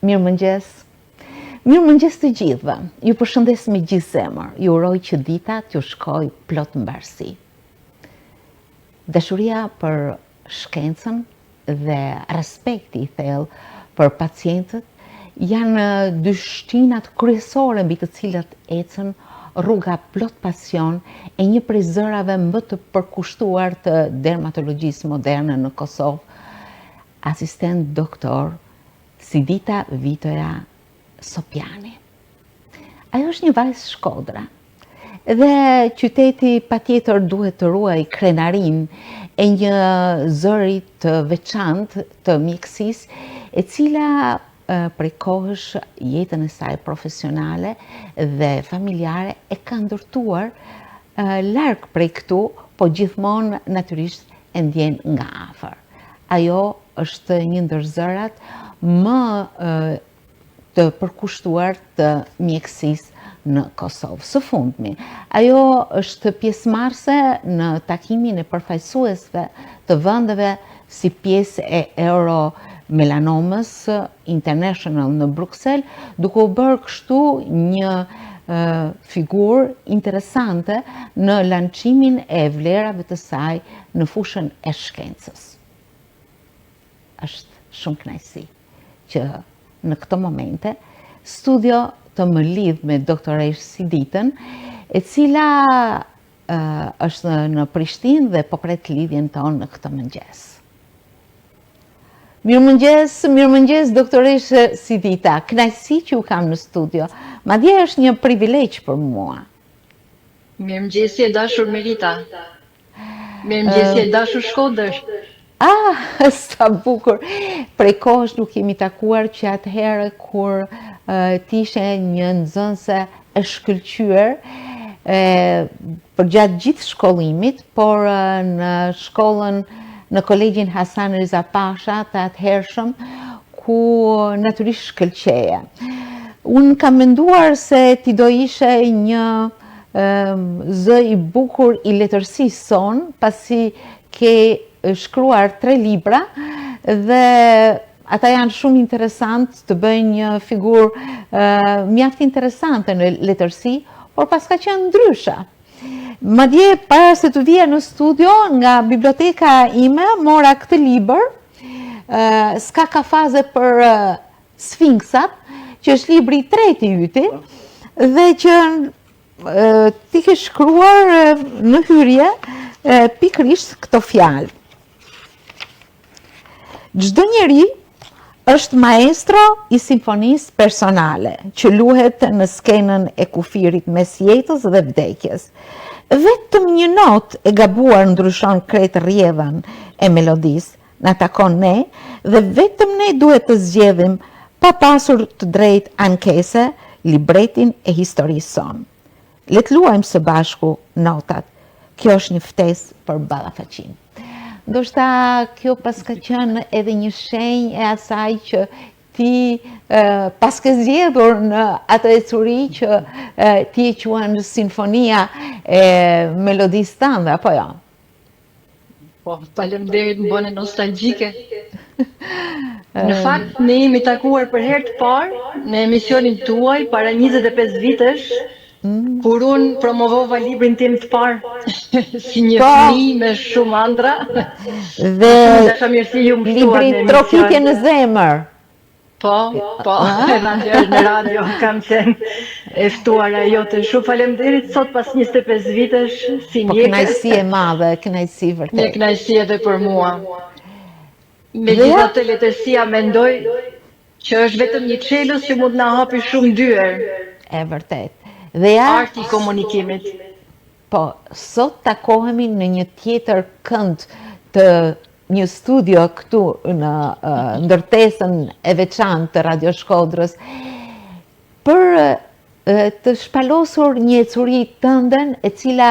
Mirëmëngjes. Mirëmëngjes të gjithëve. Ju përshëndes me gjithë zemër. Ju uroj që dita t'ju shkojë plot mbarësi. Dashuria për shkencën dhe respekti i thellë për pacientët janë dy shtinat kryesore mbi të cilat ecën rruga plot pasion e një prej zërave më të përkushtuar të dermatologjisë moderne në Kosovë, asistent doktor Sidita Vitoja Sopjani. Ajo është një vajzë Shkodre. Dhe qyteti patjetër duhet të ruajë krenarinë e një zëri të veçantë të mjekësisë, e cila prej kohësh jetën e saj profesionale dhe familjare e ka ndërtuar larg prej këtu, po gjithmonë natyrisht e ndjen nga afër. Ajo është një ndër zërat më të përkushtuar të mjekësisë në Kosovë. Së fundmi, ajo është pjesëmarrëse në takimin e përfaqësuesve të vendeve si pjesë e Euro-Melanomës International në Bruksel, duke u bërë kështu një figurë interesante në lançimin e vlerave të saj në fushën e shkencës. Është shumë kënaqësi që në këto momente studio të më lidh me doktoreshë Siditën, e cila është në Prishtinë dhe po pret lidhjen tonë në këtë mëngjes. Mirëmëngjes, mirëmëngjes doktoreshë Sidita, kënaqësi që ju kam në studio. Madje është një privilegj për mua. Mirëmëngjesi e dashur Merita. Mirëmëngjesi e dashur Shkodër. Ah, sa bukur. Prej kohësh nuk jemi takuar që atëherë kur ti ishe një nxënëse e shkëlqyer përgjatë gjithë shkollimit, por në shkollën në kolegjin Hasan Riza Pasha të atëhershëm, ku natyrisht shkëlqeje. Unë kam menduar se ti do ishe një zë i bukur i letërsisë sonë, pasi ke shkruar tre libra dhe ata janë shumë interesant të bëjnë një figurë mjaft interesante në letërsi, por paska qenë ndryshe. Madje para se të vija në studio nga biblioteka ime mora këtë libër, s'ka kafaze për Sfinksat, që është libri i tretë i yti, dhe që ti ke shkruar në hyrje pikërisht këto fjalë. Çdo njeri është maestro i simfonisë personale, që luhet në skenën e kufirit mes jetës dhe vdekjes. Vetëm një notë e gabuar ndryshon krejt rrjedhën e melodisë, Na takon ne dhe vetëm ne duhet të zgjedhim pa pasur të drejtë ankese libretin e historisë sonë. Le të luajmë së bashku notat. Kjo është një ftesë për ballafaqim. Ndoshta kjo paska qenë edhe një shenjë e asaj që ti paske zgjedhur në atë ecuri që ti e quan sinfonia e melodisë tënde, apo jo? Po, faleminderit, më bëne nostalgjike. Në fakt, ne jemi takuar për herë të parë në emisionin tuaj para 25 vitesh, mm. kur unë promovova librin tim të parë si një po. fëmijë me shumë ëndrra. Dhe dashamirësi ju më ftuat në emision. Libri Trokitje në zemër. Po, po, edhe atëherë në radio kam qenë e ftuara jote. Shumë faleminderit sot pas 25 vitesh si po, mjeke. Po kënaqësi e madhe, kënaqësi vërtet. Një kënaqësi edhe për mua. Megjithatë letërsia mendoj që është vetëm një çelës që mund të na hapi shumë dyer. E vërtet. Dhe ja arti i komunikimit. Po, sot takohemi në një tjetër kënd të një studio këtu në ndërtesën e veçantë të Radio Shkodrës për të shpalosur një ecuri tënden e cila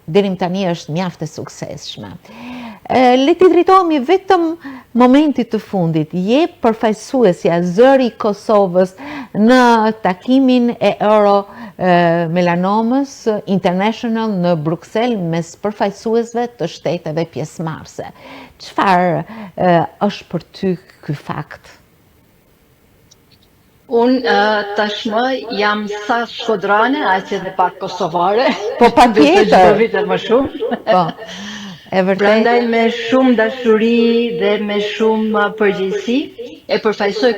deri më tani është mjaft e suksesshme. Le t'i drejtohemi vetëm momentit të fundit. Je përfaqësuesja zëri i Kosovës në takimin e Euro Melanomës International në Bruksel mes përfaqësuesve të shteteve pjesëmarrëse. Çfarë është për ty ky fakt? Unë uh, tashmë jam sa shkodrane, aq edhe pak kosovare. Po patjetër. Çdo vit e më shumë. Po. E vërtetë. Prandaj me shumë dashuri dhe me shumë përgjegjësi e përfaqësoj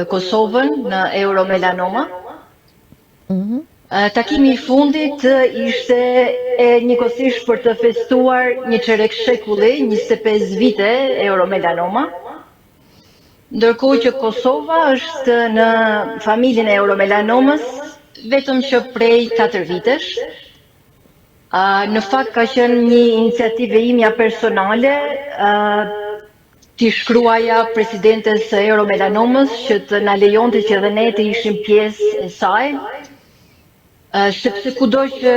Kosovën në Euromelanoma. Mm -hmm. Takimi i fundit ishte e njëkohësisht për të festuar një çerek shekulli, 25 vite Euromelanoma. Ndërkohë që Kosova është në familjen e Euromelanomës vetëm që prej 4 vitesh. Në fakt ka qenë një iniciativë e imja personale t'i shkruaja presidentes së Euromelanomës që të na lejonte që edhe ne të ishim pjesë e saj. Sepse kudo që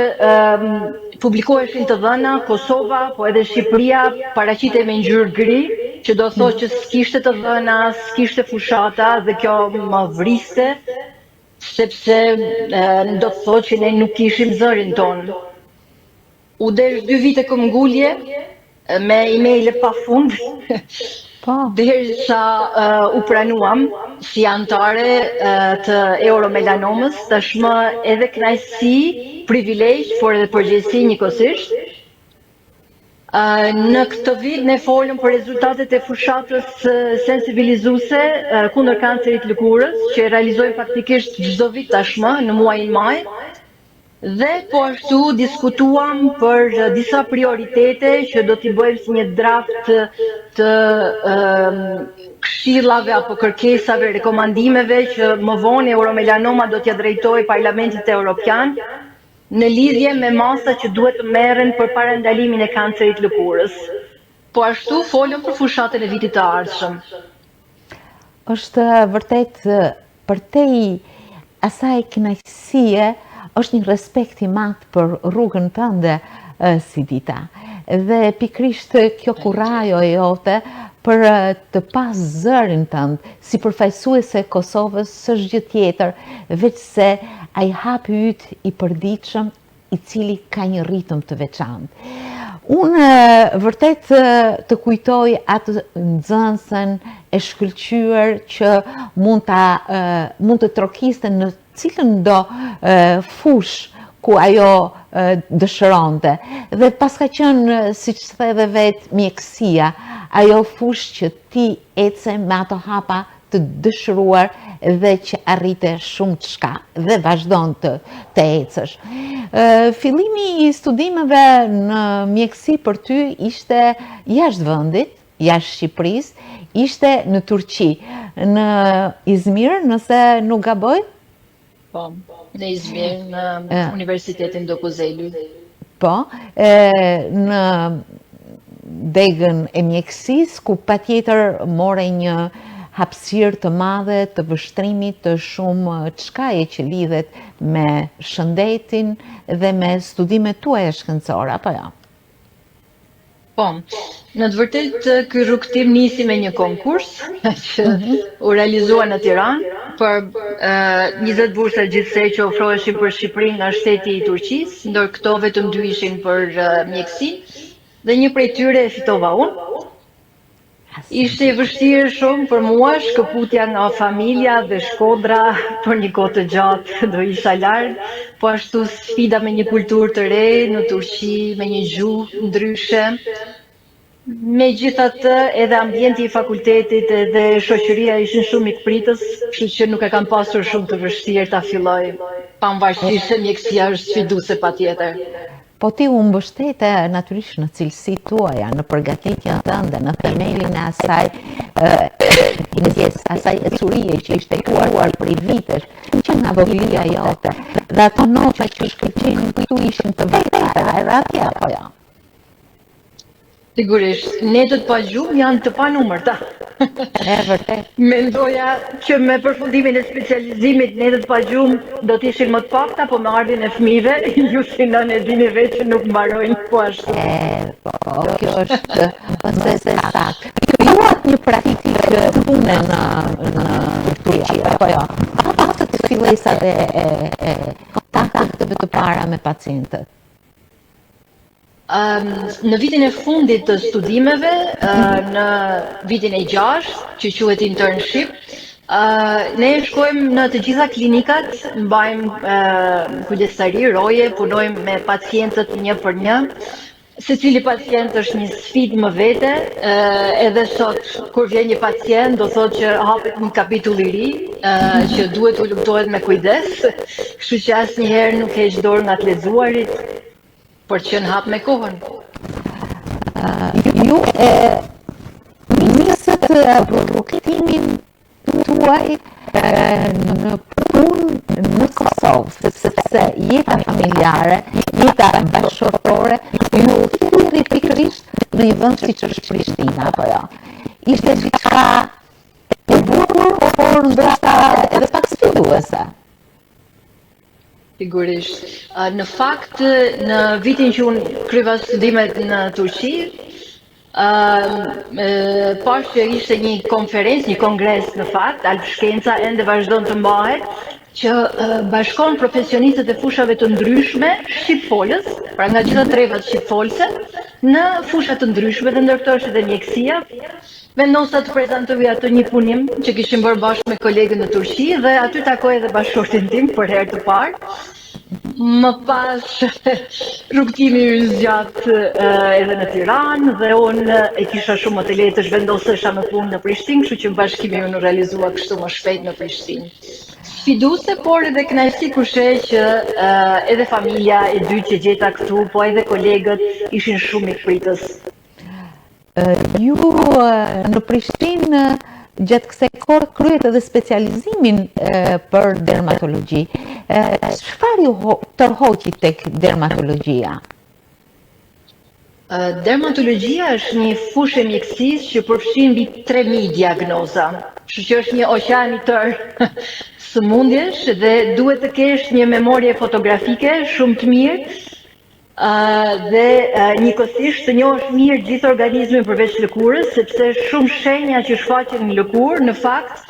publikoheshin të dhëna, Kosova, po edhe Shqipëria paraqitej me ngjyrë gri, që do thotë që s'kishte të dhëna, s'kishte fushata dhe kjo më vriste, sepse do të thotë që ne nuk kishim zërin tonë. U desh dy vite këmbgulje me emaile pa fund. Po. Derisa uh, u pranuam si anëtare uh, të Euromelanomës, tashmë edhe kënaqësi, privilegj, por edhe përgjegjësi njëkohësisht. Uh, në këtë vit ne folëm për rezultatet e fushatës sensibilizuese uh, kundër kancerit të lëkurës, që e realizojmë faktikisht çdo vit tashmë në muajin maj. Dhe po ashtu diskutuam për disa prioritete që do t'i bëjmë si një draft të këshillave apo kërkesave, rekomandimeve që më vonë Euromelanoma do t'ia drejtojë Parlamentit Europian në lidhje me masat që duhet të merren për parandalimin e kancerit të lëkurës. Po ashtu folëm për fushatën e vitit të ardhshëm. Është vërtet përtej asaj kënaqësie, është një respekt i madh për rrugën tënde Sidita. Dhe pikërisht kjo kurajo e jote për të pas zërin tënd si përfaqësuese e Kosovës s'është gjë tjetër veçse ai hapi yt i përditshëm i cili ka një ritëm të veçantë. Unë vërtet të kujtoj atë nxënësen e shkëlqyer që mund ta mund të trokiste në cilëndo fushë ku ajo dëshironte. Dhe paska qenë, siç the edhe vetë, mjekësia, ajo fushë që ti ece me ato hapa të dëshiruar dhe që arrite shumëçka dhe vazhdon të, të ecësh. Fillimi i studimeve në mjekësi për ty ishte jashtë vendit, jashtë Shqipërisë, ishte në Turqi, në Izmir, nëse nuk gaboj? Po, në Izmir, në Universitetin Dokuz Eylül. Po, e, në degën e mjekësisë, ku patjetër more një hapësirë të madhe të vështrimit të shumëçkaje që lidhet me shëndetin dhe me studimet tuaja shkencore, apo jo? Po, në të vërtetë ky rrugëtim nisi me një konkurs që mhm. u realizua në Tiranë për uh, 20 bursa gjithsej që ofroheshin për Shqipërinë nga shteti i Turqisë, ndër këto vetëm dy ishin për uh, mjekësi dhe një prej tyre e fitova unë. Ishte e vështirë shumë për mua shkëputja nga familja dhe Shkodra për një kohë të gjatë do isha larg, po ashtu sfida me një kulturë të re në Turqi, me një gjuhë ndryshe. Megjithatë, edhe ambienti i fakultetit edhe shoqëria ishin shumë mikpritës, kështu që nuk e kam pasur shumë të vështirë ta filloj, pavarësisht se mjekësia është sfiduese patjetër. Po ti u mbështete natyrisht në cilësitë tuaja, në përgatitjen tënde, në themelin e asaj ndjes, asaj ecurie që ishte krijuar prej vitesh, që nga vogëlia jote. Dhe ato nota që shkëlqenin këtu ishin të vërteta edhe atje, apo jo? Sigurisht, netët pa gjumë janë të panumërta. E vërtetë. Mendoja që me përfundimin e specializimit netët pa gjumë do të ishin më të pakta, po me ardhjen e fëmijëve, ju si nënë e dini vetë që nuk mbarojnë po ashtu. E, po, kjo është më se e saktë. Krijuat një praktikë pune në në Turqi, apo jo? Patët fillesat e, e, e kontakteve të para me pacientët. Në vitin e fundit të studimeve, në vitin e gjashtë, që quhet internship, Ne shkojmë në të gjitha klinikat, mbajmë kujdestari, roje, punojmë me pacientët një për një. Secili pacient është një sfidë më vete, edhe sot kur vjen një pacient do thotë që hapet një kapitull i ri, që duhet të hulumtohet me kujdes, kështu që asnjëherë nuk heq dorë nga të lexuarit, Për të qenë hap me kohën. Ju e nisët rrugëtimin tuaj në punë në Kosovë, sepse jeta familjare, jeta bashkëshortore, ju thirri pikërisht në një vend siç është Prishtina, apo jo? Ishte diçka e bukur, por ndoshta edhe pak sfiduese. Sigurisht. Në fakt, në vitin që unë kryva studimet në Turqi, pashë që ishte një konferencë, një kongres në fakt, Albshkenca ende vazhdon të mbahet, që bashkon profesionistët e fushave të ndryshme shqipfolës, pra nga gjitha trevat shqipfolëse, në fusha të ndryshme dhe ndër këto është edhe mjekësia. Vendosa të prezantoj aty një punim që kishim bërë bashkë me kolegën në Turqi dhe aty takoj edhe bashkëshortin tim për herë të parë. Më pas rrugëtimi ynë zgjat edhe në Tiranë dhe unë e kisha shumë më të lehtë të zhvendosesha me punë në Prishtinë, kështu që bashkimi ynë u realizua kështu më shpejt në Prishtinë. Sfiduese, por edhe kënaqësi kur sheh që edhe familja e dytë që gjeta këtu, po edhe kolegët ishin shumë mikpritës. Ju në Prishtinë gjatë kësaj kohe kryet edhe specializimin për dermatologji. Çfarë ju tërhoqi tek dermatologjia? Dermatologjia është një fushë e mjekësisë që përfshin mbi 3000 diagnoza. Kështu që është një oqean i tërë sëmundjesh dhe duhet të kesh një memorie fotografike shumë të mirë dhe njëkohësisht të njohësh mirë gjithë organizmin përveç lëkurës, sepse shumë shenja që shfaqen në lëkurë, në fakt,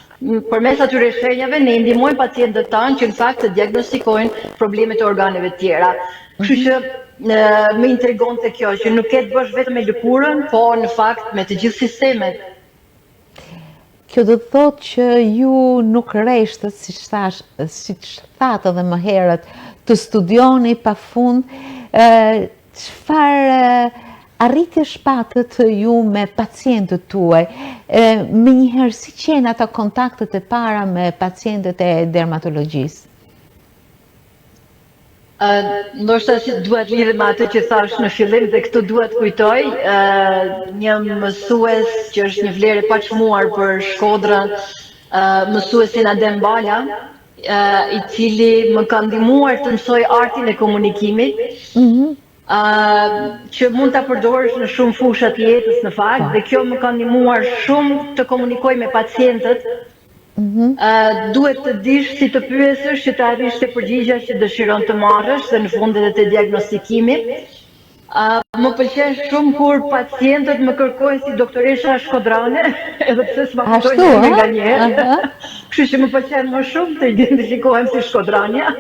përmes atyre shenjave ne i ndihmojmë pacientët tanë që në fakt të diagnostikojnë problemet e organeve të tjera. Kështu që më intrigonte kjo që nuk ke të bësh vetëm me lëkurën, po në fakt me të gjithë sistemet. Kjo do të thotë që ju nuk reshtët, siç thash, siç thatë edhe më herët, të studioni pa fund, çfarë arritjesh patët ju me pacientët tuaj, menjëherë si qenë ato kontaktet e para me pacientët e dermatologjisë? Ndoshta si dua të lidhem me atë që thashë në fillim dhe këtu dua të kujtoj një mësues që është një vlerë e paçmuar për Shkodrën, mësuesin Adem Bala, i cili më ka ndihmuar të mësoj artin e komunikimit. Mm -hmm. që mund ta përdorësh në shumë fusha të jetës në fakt dhe kjo më ka ndihmuar shumë të komunikoj me pacientët Mhm. Duhet të dish si të pyesësh që të arrish te përgjigja që dëshiron të marrësh dhe në fund edhe te diagnostikimi. Më pëlqen shumë kur pacientët më kërkojnë si doktoresha shkodrane, edhe pse s'ma kujtojnë emrin nganjëherë. Kështu që më pëlqen më shumë të identifikohem si shkodranja.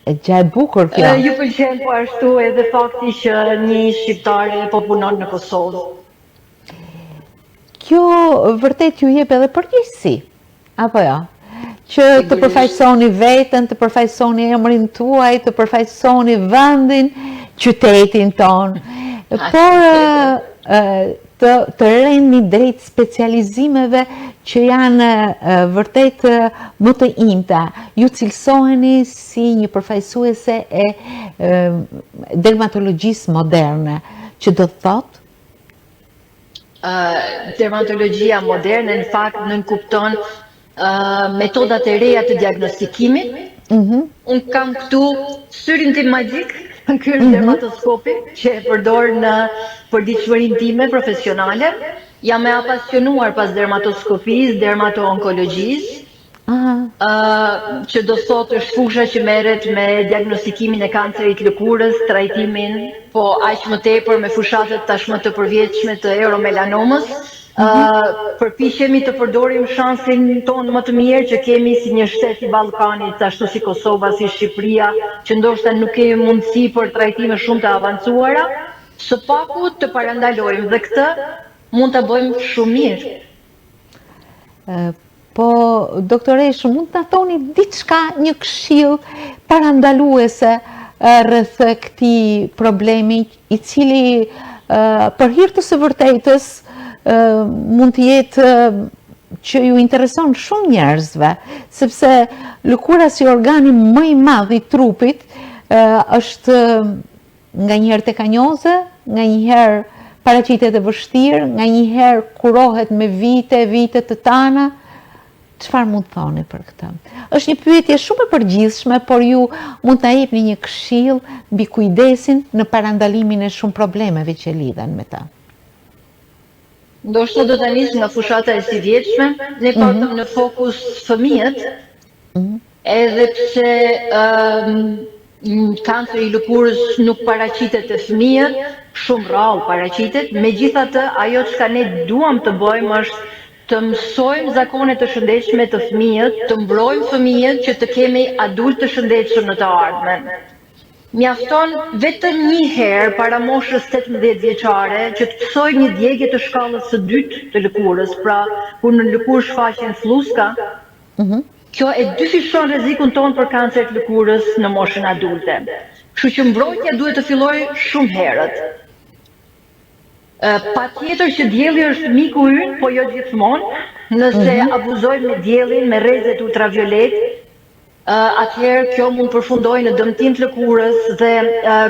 E gjë e bukur kjo. Ju pëlqen po ashtu edhe fakti që një shqiptare po punon në Kosovë. Kjo vërtet ju jep edhe përgjegjësi, apo jo? Që të përfaqësoni veten, të përfaqësoni emrin tuaj, të përfaqësoni vendin, qytetin tonë. Por të të rendni drejt specializimeve që janë vërtet më të imta. Ju cilësoheni si një përfaqësuese e dermatologjisë moderne, që do të thotë Dermatologjia moderne në fakt nënkupton metodat e reja të diagnostikimit. Mm -hmm. Unë kam këtu syrin tim magjik, ky është mm -hmm. dermatoskopi që e përdor në përditshmërinë time profesionale. Jam e apasionuar pas dermatoskopisë, dermato-onkologjisë, që do thotë është fusha që merret me diagnostikimin e kancerit të lëkurës, trajtimin, po aq më tepër me fushatët tashmë të përvjetshme të euromelanomës. Mhm. Përpiqemi të përdorim shansin tonë më të mirë që kemi si një shtet i Ballkanit, ashtu si Kosova, si Shqipëria, që ndoshta nuk kemi mundësi për trajtime shumë të avancuara, së paku të parandalojmë dhe këtë mund ta bëjmë shumë mirë. Po, doktoreshë, mund të na thoni diçka, një këshillë parandaluese rreth këtij problemi, i cili për hir të së vërtetës mund të jetë që ju intereson shumë njerëzve, sepse lëkura si organi më i madh i trupit është Nganjëherë tekanjoze, nganjëherë paraqitet e vështirë, nganjëherë kurohet me vite e vite të tana. Çfarë mund të thoni për këtë? Është një pyetje shumë e përgjithshme, por ju mund të na jepni një këshillë mbi kujdesin në parandalimin e shumë problemeve që lidhen me të. Ndoshta do ta nis nga fushata e sivjetshme, ne mhm. patëm në fokus fëmijët, mhm. Edhe pse kanceri i lëkurës nuk paraqitet te fëmijët, shumë rrallë paraqitet, megjithatë ajo çka ne duam të bëjmë është të mësojmë zakone të shëndetshme te fëmijët, të mbrojmë fëmijët që të kemi adultë të shëndetshëm në të ardhmen. Mjafton vetëm një herë para moshës 18 vjeçare që të pësojmë një djegie të shkallës së dytë të lëkurës, pra kur në lëkurë shfaqen flluska, mhm. Kjo e dyfishon rrezikun tonë për kancer të lëkurës në moshën adulte. Kështu që mbrojtja duhet të fillojë shumë herët. Patjetër që dielli është miku ynë, po jo gjithmonë. Nëse mhm. abuzojmë me diellin, me rrezet ultraviolet, atëherë kjo mund të përfundojë në dëmtim të lëkurës dhe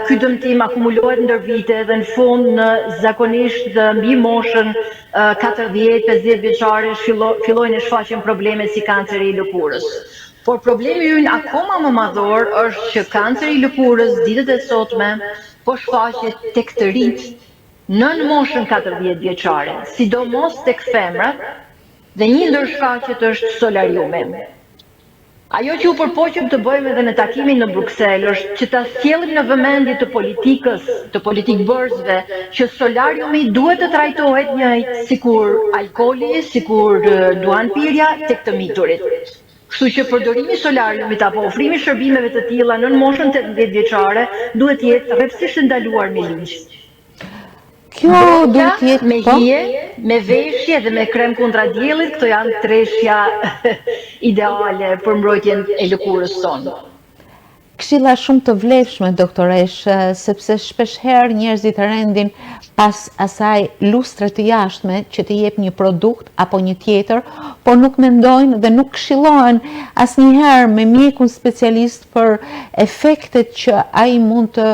ky dëmtim akumulohet ndër vite dhe në fund në zakonisht mbi moshën 40, 50 vjeçare fillojnë e shfaqen probleme si kanceri i lëkurës. Por problemi ynë akoma më madhor është që kanceri i lëkurës ditët e sotme po shfaqet tek të rinjtë nën moshën 40 vjeçare, sidomos tek femrat dhe një ndër shkaqet është solariumi. Ajo që u përpoqëm të bëjmë edhe në takimin në Bruksel është që ta sjellim në vëmendje të politikës, të politikëbërësve, që solariumi duhet të trajtohet njëjtë sikur alkooli, sikur duhanpirja tek të miturit. Kështu që përdorimi i solariumit apo ofrimi i shërbimeve të tilla nën moshën 18 vjeçare duhet të jetë rreptësisht e ndaluar me ligj. Kjo duhet të jetë me po? hije, me veshje dhe me krem kundra diellit, këto janë treshja ideale për mbrojtjen e lëkurës sonë. Këshilla shumë të vlefshme, doktoreshë, sepse shpeshherë njerëzit rendin pas asaj lustre të jashtme që të jep një produkt apo një tjetër, por nuk mendojnë dhe nuk këshillohen asnjëherë me mjekun specialist për efektet që ai mund të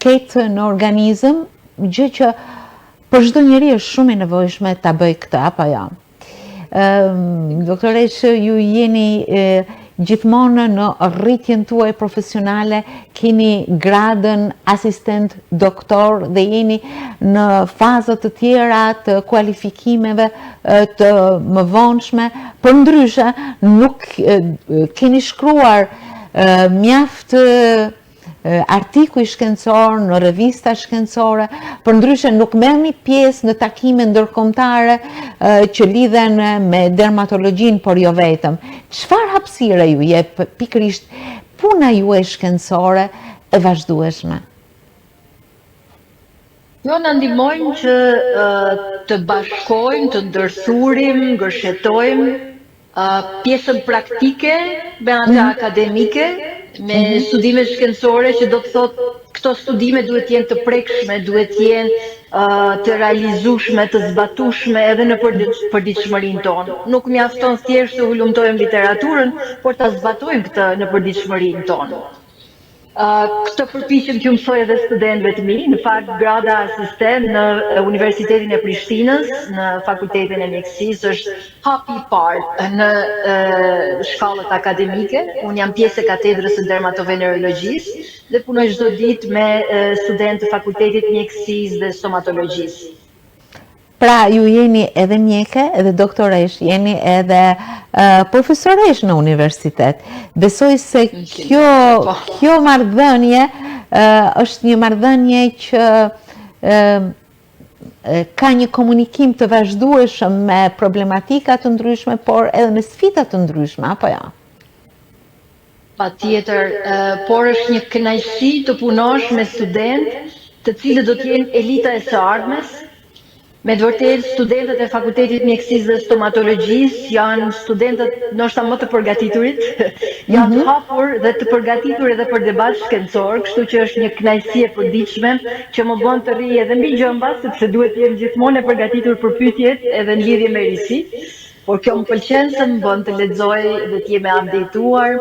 ketë në organizëm, gjë që për çdo njeri është shumë e nevojshme ta bëjë këtë apo jo. Doktoreshë, ju jeni gjithmonë në rritjen tuaj profesionale, keni gradën asistent doktor dhe jeni në faza të tjera të kualifikimeve të mëvonshme, përndryshe nuk keni shkruar mjaft artikuj shkencorë, në revista shkencore, përndryshe nuk merrni pjesë në takime ndërkombëtare që lidhen me dermatologjinë, por jo vetëm. Çfarë hapësire ju jep pikërisht puna juaj shkencore e vazhdueshme? Jo, na ndihmojnë që të bashkojmë, të ndërthurim, gërshetojmë pjesën praktike me atë mhm. akademike, me mhm. studime shkencore që do të thotë këto studime duhet të jenë të prekshme, duhet të jenë të realizueshme, të zbatueshme edhe në përditshmërinë tonë. Nuk mjafton thjesht të hulumtojmë literaturën, por ta zbatojmë këtë në përditshmërinë tonë. Këtë përpiqem t'ju mësoj edhe studentëve të mi, në fakt grada asistent në Universitetin e Prishtinës, në Fakultetin e Mjekësisë është hapi i parë në shkallët akademike. Unë jam pjesë e katedrës së dermatovenerologjisë dhe punoj çdo ditë me studentë të Fakultetit të Mjekësisë dhe Stomatologjisë. Pra, ju jeni edhe mjeke, edhe doktoreshë, jeni edhe profesoreshë në universitet. Besoj se kjo, po. kjo marrëdhënie është një marrëdhënie që ka një komunikim të vazhdueshëm me problematika të ndryshme, por edhe me sfida të ndryshme, apo jo? Patjetër, por është një kënaqësi të punosh me studentë, të cilët do të jenë elita e së ardhmes. Me të vërtetë, studentët e Fakultetit të Mjekësisë dhe Stomatologjisë janë studentët ndoshta më të përgatiturit, janë të mhm. hapur dhe të përgatitur edhe për debat shkencor, kështu që është një kënaqësi e përditshme që më bën të rri edhe mbi gjemba, sepse duhet të jem gjithmonë e përgatitur për pyetjet edhe në lidhje me risitë. Por kjo më pëlqen se më bën të lexoj dhe të jem e updateuar.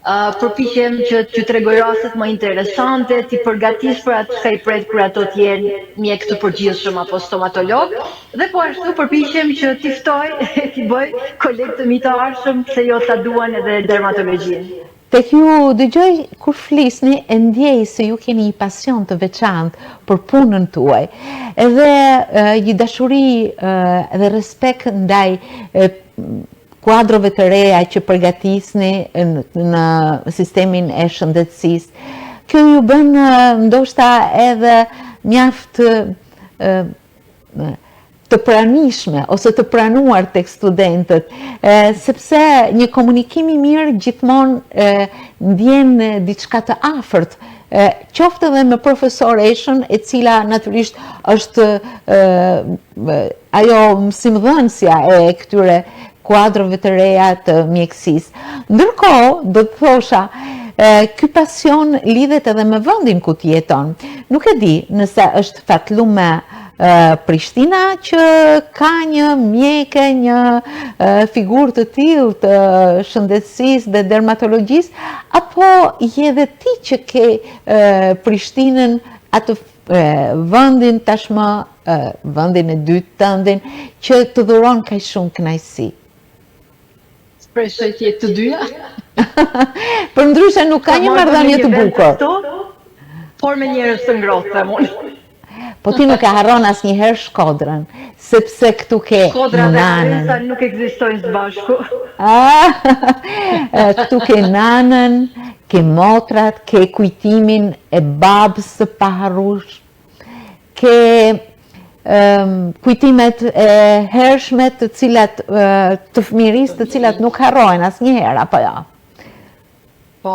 Përpiqem që t'ju tregoj rastet më interesante, t'i përgatis për atë çka i pret kur ato të jenë mjekë të përgjithshëm apo stomatologë dhe po ashtu përpiqem që t'i ftoj e t'i bëj kolegë të mi të ardhshëm, pse jo ta duan edhe dermatologjinë. Tek ju dëgjoj kur flisni e ndjej se ju keni një pasion të veçantë për punën tuaj edhe një dashuri dhe respekt ndaj kuadrove të reja që përgatisni në sistemin e shëndetësisë. Kjo ju bën ndoshta edhe mjaft të pranishme ose të pranuar tek studentët, sepse një komunikim i mirë gjithmonë ndjen diçka të afërt, qoftë edhe me profesoreshën e cila natyrisht është ajo mësimdhënësja e këtyre kuadrove të reja të mjekësisë. Ndërkohë, do të thosha, ky pasion lidhet edhe me vendin ku ti jeton. Nuk e di nëse është fatlume Prishtina që ka një mjeke, një figurë të tillë të shëndetësisë dhe dermatologjisë, apo je edhe ti që ke Prishtinën atë vendin tashmë, vendin e dytë tëndin, që të dhuron kaq shumë kënaqësi. Shpresoj të jetë të dyja. Përndryshe nuk ka një marrëdhënie të bukur. Por me njerëz të ngrohtë, them unë. Po ti nuk e harron asnjëherë Shkodrën, sepse këtu ke nanën. Shkodra dhe harresa nuk ekzistojnë së bashku. Ah, këtu ke nanën, ke motrat, ke kujtimin e babës së paharrueshme, ke kujtimet e hershme të cilat të fëmijërisë të cilat nuk harrohen asnjëherë apo jo. Po.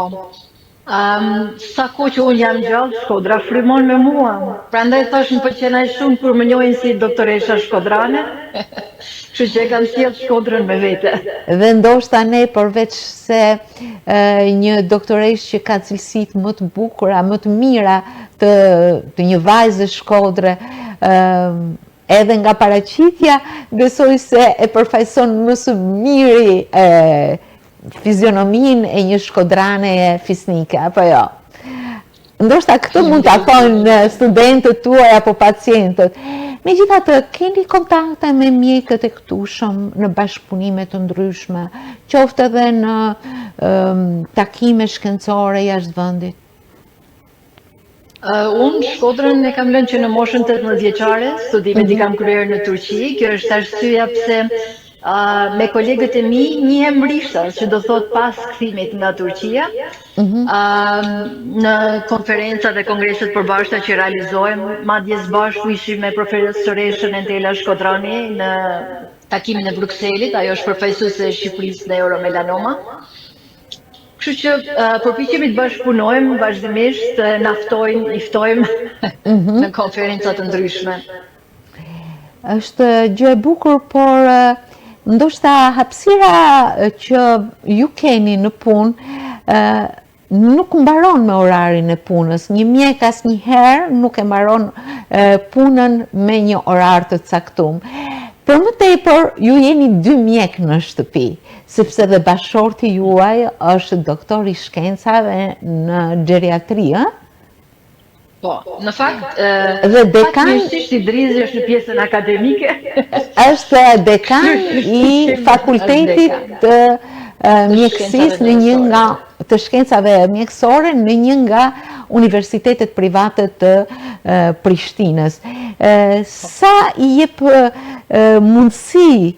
Um, sa kohë që unë jam gjallë, Shkodra frymon me mua. Prandaj thashë më pëlqen aq shumë kur më njohin si doktoresha shkodrane. Kështu që e kam sjellë Shkodrën me vete. Dhe ndoshta ne përveç se një doktoreshë që ka cilësitë më të bukura, më të mira të, të një vajze Shkodre, edhe nga paraqitja, besoj se e përfaqëson më së miri e, fizionominë e një shkodraneje fisnike, apo jo? Ndoshta këtë mund ta thonë studentët tuaj apo pacientët. Megjithatë, keni kontakte me mjekët e këtushëm në bashkëpunime të ndryshme, qoftë edhe në um, takime shkencore jashtë vendit? Uh, unë Shkodrën e kam lënë që në moshën 18 vjeçare, studimet i mhm. kam kryer në Turqi, kjo është arsyeja pse uh, me kolegët e mi njihem rishtas, që do thotë pas kthimit nga Turqia, mm -hmm. uh, në konferenca dhe kongreset e përbashkëta që realizojmë, madje së bashku ishim me profesoreshën Entela Shkodrani në takimin e Brukselit, ajo është përfaqësuese e Shqipërisë në Euromelanoma. Kështu që përpiqemi të bashkëpunojmë vazhdimisht, na ftojnë, i ftojmë mm -hmm. në konferenca të ndryshme. Është gjë e bukur, por ndoshta hapësira që ju keni në punë nuk mbaron me orarin e punës. Një mjek asnjëherë nuk e mbaron punën me një orar të caktum. Për më tepër, ju jeni dy mjekë në shtëpi, sepse dhe bashkëshorti juaj është doktor i shkencave në geriatri, ë? Po, në fakt, dhe dekan fatmirësisht Idrizi është në pjesën akademike. Është dekan i fakultetit të mjekësisë në një nga të shkencave mjekësore në një nga universitetet private të Prishtinës. Sa i jep mundësi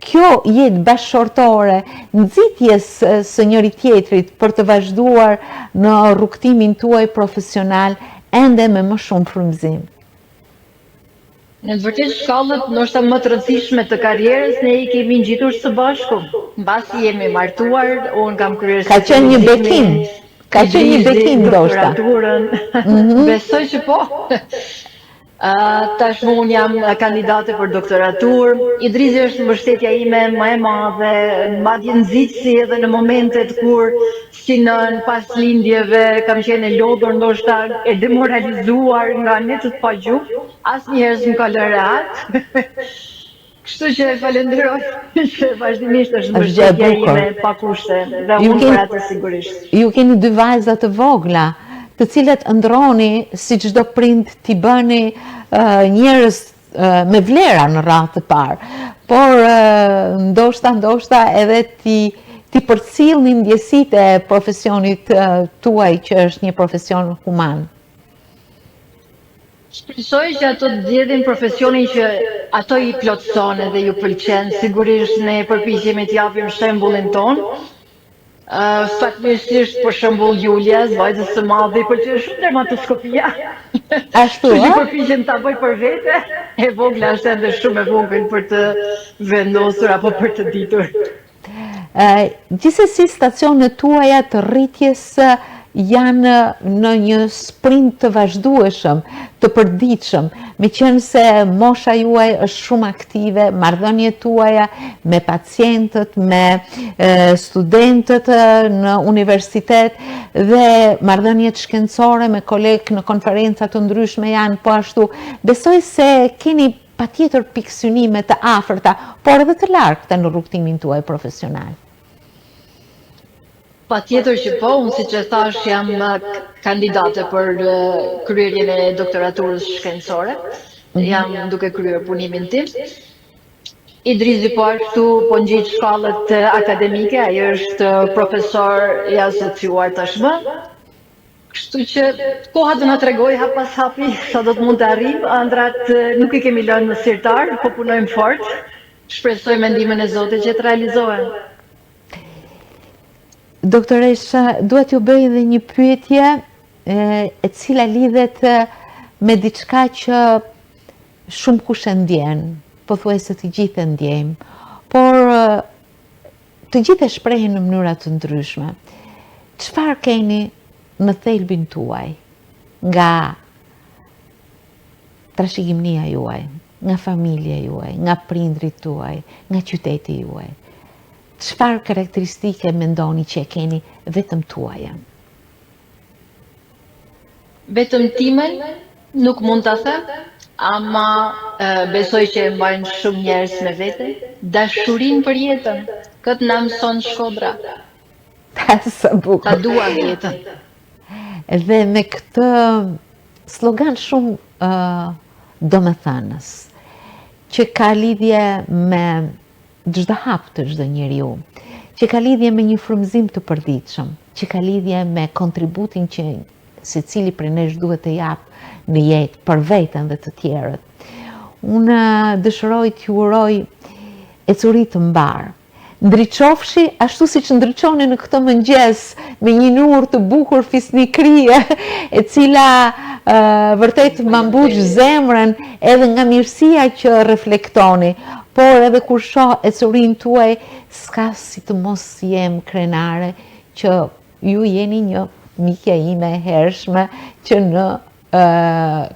kjo jetë bashkëshortore nxitjes së njëri-tjetrit për të vazhduar në rrugëtimin tuaj profesional ende me më shumë frymëzim? Në të vërtetë shkallët ndoshta më të rëndësishme të karrierës ne i kemi ngjitur së bashku. Mbasi jemi martuar, unë kam kryer Ka qenë një bekim. Ka qenë një bekim ndoshta. Mm -hmm. Besoj që po. Tashmë unë jam kandidate për doktoraturë. Idrizi është mbështetja ime më e madhe, madje nxitësi edhe në momentet kur si nënë pas lindjeve kam qenë e lodhur, ndoshta e demoralizuar nga netët pa gjumë, asnjëherë s'më ka lënë rehat. Kështu që e falenderoj që vazhdimisht është mbështetja ime pa kushte dhe unë për atë sigurisht. Ju keni dy vajza të vogla, të cilat ëndërroni si çdo prind t'i bëni njerëz me vlera në radhë të parë, por ndoshta ndoshta edhe t'i t'i përcillni ndjesitë e profesionit tuaj që është një profesion human. Shpresoj që ato të zgjedhin profesionin që ato i plotëson edhe ju pëlqen. Sigurisht ne përpiqemi të japim shembullin tonë. Fatmirësisht për shembull Julias, vajzës së madhe, i pëlqen shumë dermatoskopia. Ashtu, ë? Përpiqem ta bëj për vete. E vogla është ende shumë e vogël për të vendosur apo për të ditur. Gjithsesi stacionet tuaja të rritjes janë në një sprint të vazhdueshëm, të përditshëm, meqenëse mosha juaj është shumë aktive, marrëdhëniet tuaja me pacientët, me studentët në universitet dhe marrëdhëniet shkencore me kolegë në konferenca të ndryshme janë po ashtu. Besoj se keni patjetër pikësynime të afërta, por edhe të largëta në rrugëtimin tuaj profesional. Patjetër që po, unë siç e thashë jam kandidate për kryerjen e doktoraturës shkencore, mhm. jam duke kryer punimin tim. Idrizi po ashtu po ngjit shkallët akademike, ai është profesor i asociuar tashmë. Kështu që koha do na tregojë hap pas hapi sa do të mund të arrijmë. Ëndrrat nuk i kemi lënë në sirtar, po punojmë fort. Shpresoj me ndihmën e Zotit që të realizohen. Doktoresha, dua t'ju bëj edhe një pyetje e cila lidhet me diçka që shumëkush e ndjen, pothuajse të gjithë e ndjejmë, por Të gjithë e shprehin në mënyra të ndryshme. Çfarë keni në thelbin tuaj nga trashëgimnia juaj, nga familja juaj, nga prindërit tuaj, nga qyteti juaj? Çfarë karakteristike mendoni që e keni vetëm tuajën? Vetëm timen nuk mund ta them, ama besoj që e mbajnë shumë njerëz me vete, dashurinë për jetën, këtë na mëson Shkodra. Sa bukur. Ta duam jetën. Dhe me këtë slogan shumë uh, domethënës, që ka lidhje me çdo hap të çdo njeriu, që ka lidhje me një frymëzim të përditshëm, që ka lidhje me kontributin që secili prej nesh duhet të japë në jetë për veten dhe të tjerët. Unë dëshiroj t'ju uroj ecuri të mbarë. Ndriçofshi ashtu siç ndriçoni në këtë mëngjes me një nur të bukur fisnikërie, e cila vërtet ma mbush zemrën edhe nga mirësia që reflektoni, por edhe kur shoh ecurinë tuaj, s'ka si të mos jem krenare që ju jeni një mikja ime e hershme që në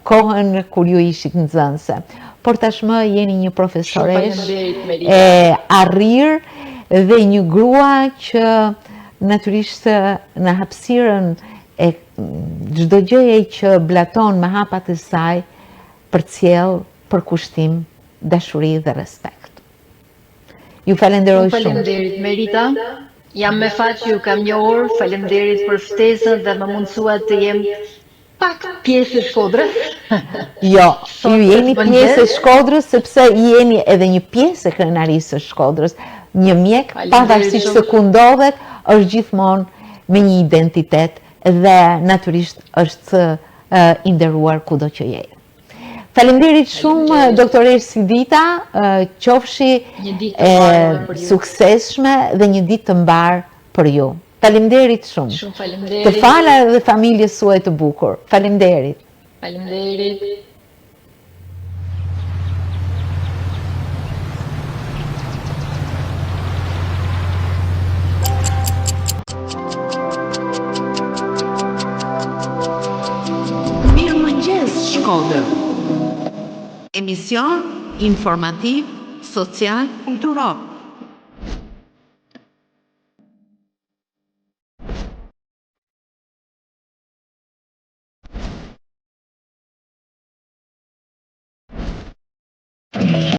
kohën kur ju ishit nxënëse. Por tashmë jeni një profesoreshë e arrirë dhe një grua që natyrisht në hapësirën e çdo gjëje që blaton me hapat e saj përcjell përkushtim, dashuri dhe respekt. Ju falenderoj shumë. Faleminderit Merita. Jam me fat që ju kam njohur. Faleminderit për ftesën dhe më mundësuat të jem pak pjesë e Shkodrës. Jo, ju jeni pjesë e Shkodrës sepse jeni edhe një pjesë e krenarisë së Shkodrës. Një mjek pavarësisht se ku ndodhet, është gjithmonë me një identitet dhe natyrisht është i nderuar kudo që jetë. Faleminderit shumë doktoreshë Sidita, qofshi e suksesshme dhe një ditë të mbarë për ju. Faleminderit shumë. Shumë faleminderit. Të fala edhe familjes suaj të bukur. Faleminderit. Faleminderit. Mirëmëngjes Shkodër. Emision informativ, social, kulturor.